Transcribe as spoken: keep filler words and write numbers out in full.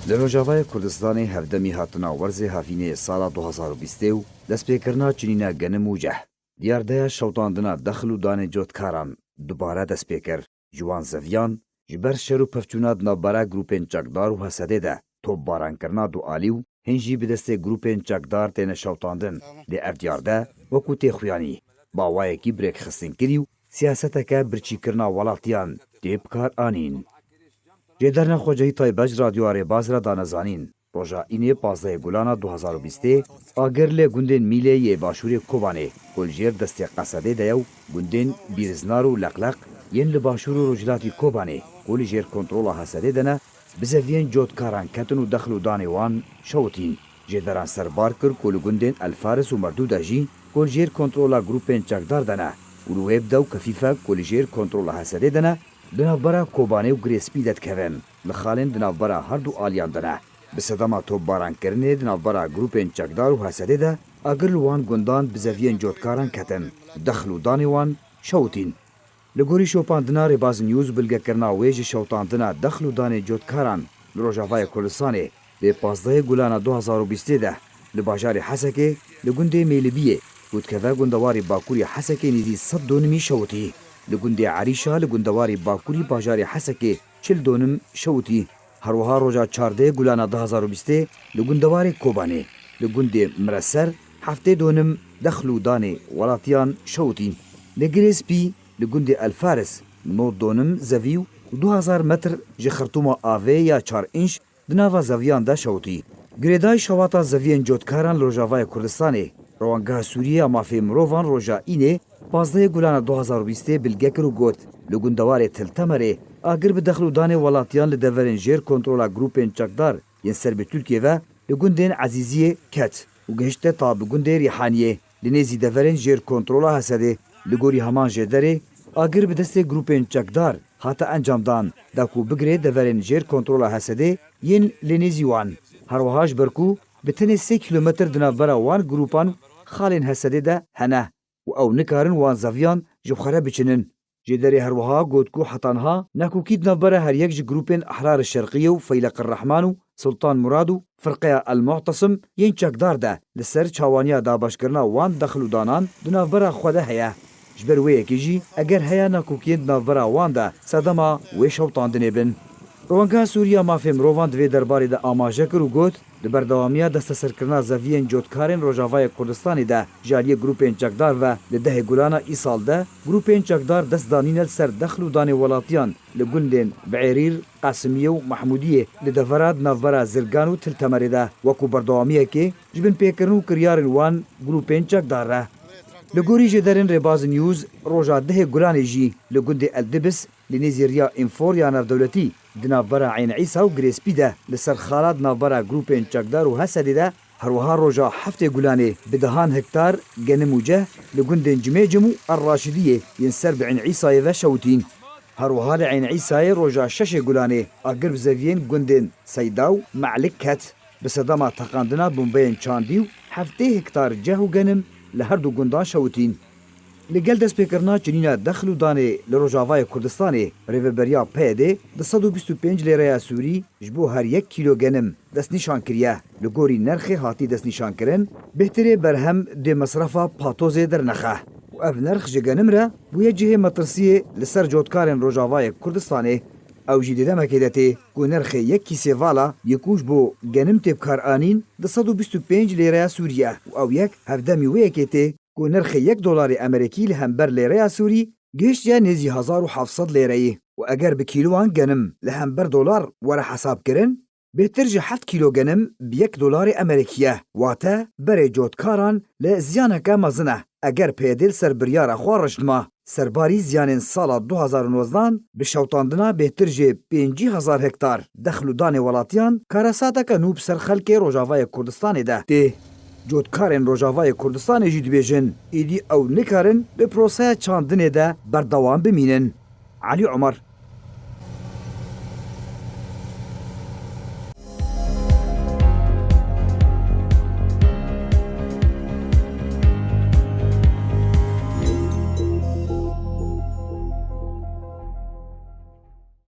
Li Rojavayê Kurdistanê hevdemî hatina werzê havînê sala du hazar û bîstê û destpêkirina çinîna genim û ceh, diyardeya şewtandina dexl û danê cotkaran dubare dest pê kir. Ji wan zeviyan ji ber şer û pevçûna di navbera grûpên çekdar û H S D'ê de topbarankirina dualî û hîn jî bi destê grûpên çekdar têne şewtandin. Lê ev diyarde wekû tê xuyanî, bi awayekî bi rêkxistin kirî û siyaseteke birçîkirina welatiyan tê bi kar anîn. Jêderna xwecihî taybet ji Radyoya Rêbaz re dane zanîn, roja Înê pazdehê Gulana du hazar û bîstê agir li gundên Mîlê yê başûrê Kobanê ku li jêr destê H S D'ê de ye û gundên Bîriznar û Leqleq yên li başûr û rojhilatî Kobanê ku li jêr kontrola H S D'ê de ne, bi zeviyên cotkaran ketin û dexl û danê wan şewitîn. Jêderan serbar kir ku li gundên El Faris û Merdû de jî ku li jêr kontrola grûpên çekdar de ne û li wê bi dew kefîfe ku li jêr kontrola H S D'ê de ne, di navbera Kobanê û Girê Spî de dikevin. Li xalên di navbera her du aliyan de ne. Bi sedema topbarankirinê di navbera grûpên çekdar û H S D'ê de agir li wan gundan bi zeviyên cotkaran ketin, dexl û danê wan şewitîn. Li gorî şopandina Rêbaz News, bilgekirina wê ji şewtandina dexl û danê cotkaran li Rojavayê Kurdistanê, lê pazdehê Gulana du hazar û bîstê de li bajarê Hesekê, li gundê Mêlibiyê ku dikeve gundewarê bakurî Hesekê nêzî sed donimî şewitî. Li gundê Erîşa li gundewarê bakurî bajarê Hesekê çil donim şewitî. Her wiha roja çardeh Gulana du hazar û bîstê li gundewarê Kobanê, li gundê Mireser heftê donim dexl û danê welatiyan şewitî. Li Girê Spî, li gundê El Faris nod donim zevî û du hezar metr ji xirtûma avê ya çar înç di nava zeviyan de şewitî. Girêdayî şewata zeviyên cotkaran li Rojavayê Kurdistanê, Rewangeha Sûriyê ya Mafê Mirovan roja Înê pazdehê Gulana du hezar û bîstê bilge kir û got, li gundewarê Til Temerê agir bi dexl û danê welatiyan li deverên jêr kontrola grûpên çekdar yên ser bi Tirkiyê ve li gundên Ezîziyê ket û gihişte ta bi gundê Rîhaniyê. Li nêzî deverên jêr kontrola H S D'ê. Li gorî heman jêderê, agir bi destê grûpên çekdar hate encamdan, da ku bigirê deverên jêr kontrola H S D'ê yên li nêzî wan. Her wiha ji ber ku bi tenê sê kîlometr di navbera wan grûpan û xalên H S D'ê de hene û ew nikarin wan zeviyan ji xwe re biçinin. Jêderê her wiha got ku heta niha nakokî di navbera her yek ji grûpên Ehrar Şerqiyê û Feyleq Rehman û Sultan Murad û Firqeya El Mu'tesim yên çekdar de li ser çawaniya dabeşkirina wan dexl û danan di navbera xwe de heye. Ji ber wê yekê jî eger heya nakokiyên di navbera wan de sedema wê şewtandinê bin. Rewangeha Sûriya Mafê Mirovan di vê derbarê de amaje kir û got, di berdewamiya desteserkirina zeviyên cotkarên Rojavayê Kurdistanê de ji aliyê grûpên çekdar ve li dehê Gulana îsal de grûpên çekdar dest danîne li ser dexl û danê welatiyan li gundên Bi'êrîr, Qasimiyê û Mehmûdiyê li devera di navbera Zirgan û Til Temerê de wekû berdewamiyekê ji binpêkirin û kiryarên wan grûpên çekdar re. Li gorî jêderên Rêbaz News, roja dehê Gulanê jî li gundê El Dibis li nêzî riya Înfor ya navdewletî di navbera Eyn Îsa û Girê Spî de li ser xala di navbera grûpên çekdar û H S D'ê de, her wiha roja heftê Gulanê bi dehan hektar genim û ceh li gundên Cimêcim û El Raşidiyê yên ser bi Eyn Îsayê ve şewitîn. Her wiha li Eyn Îsayê roja şeşê Gulanê agir bi zeviyên gundên Seyda û Me'lik ket. Bi sedema teqandina bombeyên çandî û heftê hektar ceh û genim li her du gundan şewitîn. Li gel destpêkirina çinîna dexl û danê li Rojavayê Kurdistanê, rêveberiya P Y D'ê du sed û bîst û pênc lêreya Sûrî ji bo her yek kîlo genim destnîşan kiriye. Li gorî nerxê hatî destnîşankirin, bêhtirê berhem dê mesrefa patozê dernexe û ev nerx ji genim re bûye cihê metirsiyê li ser cotkarên Rojavayê Kurdistanê. Ew jî di demekê de tê ku nerxê yek kîsê vala yê ku ji bo genim tê bikaranîn du sed û bîst û pênc lêreya Sûrî ye û ew yek hevdemî wê yekê tê ku nerxê yek dolarê Amerîkî li hember lêreya Sûrî gihiştiye nêzî hezar û heft sed lêreyê û eger bi kîlowan genim li hember dolar were hesabkirin, bêhtir ji heft kîlo genim bi yek dolarê Amerîkî ye. Wate berê cotkaran li ziyaneke mezin e. Eger P Y D li ser biryara xwe reşt ma, serbarî ziyanên sala du hezar û nozdehan bi şewtandina bêhtir ji pêncî hezar hektar dexl û danê welatiyan karesateke nû bi ser xelkê Rojavayê Kurdistanê de tê. Cotkarên Rojavayê Kurdistanê jî dibêjin, êdî ew nikarin di proseya çandinê de berdewam bimînin. Elî Omer,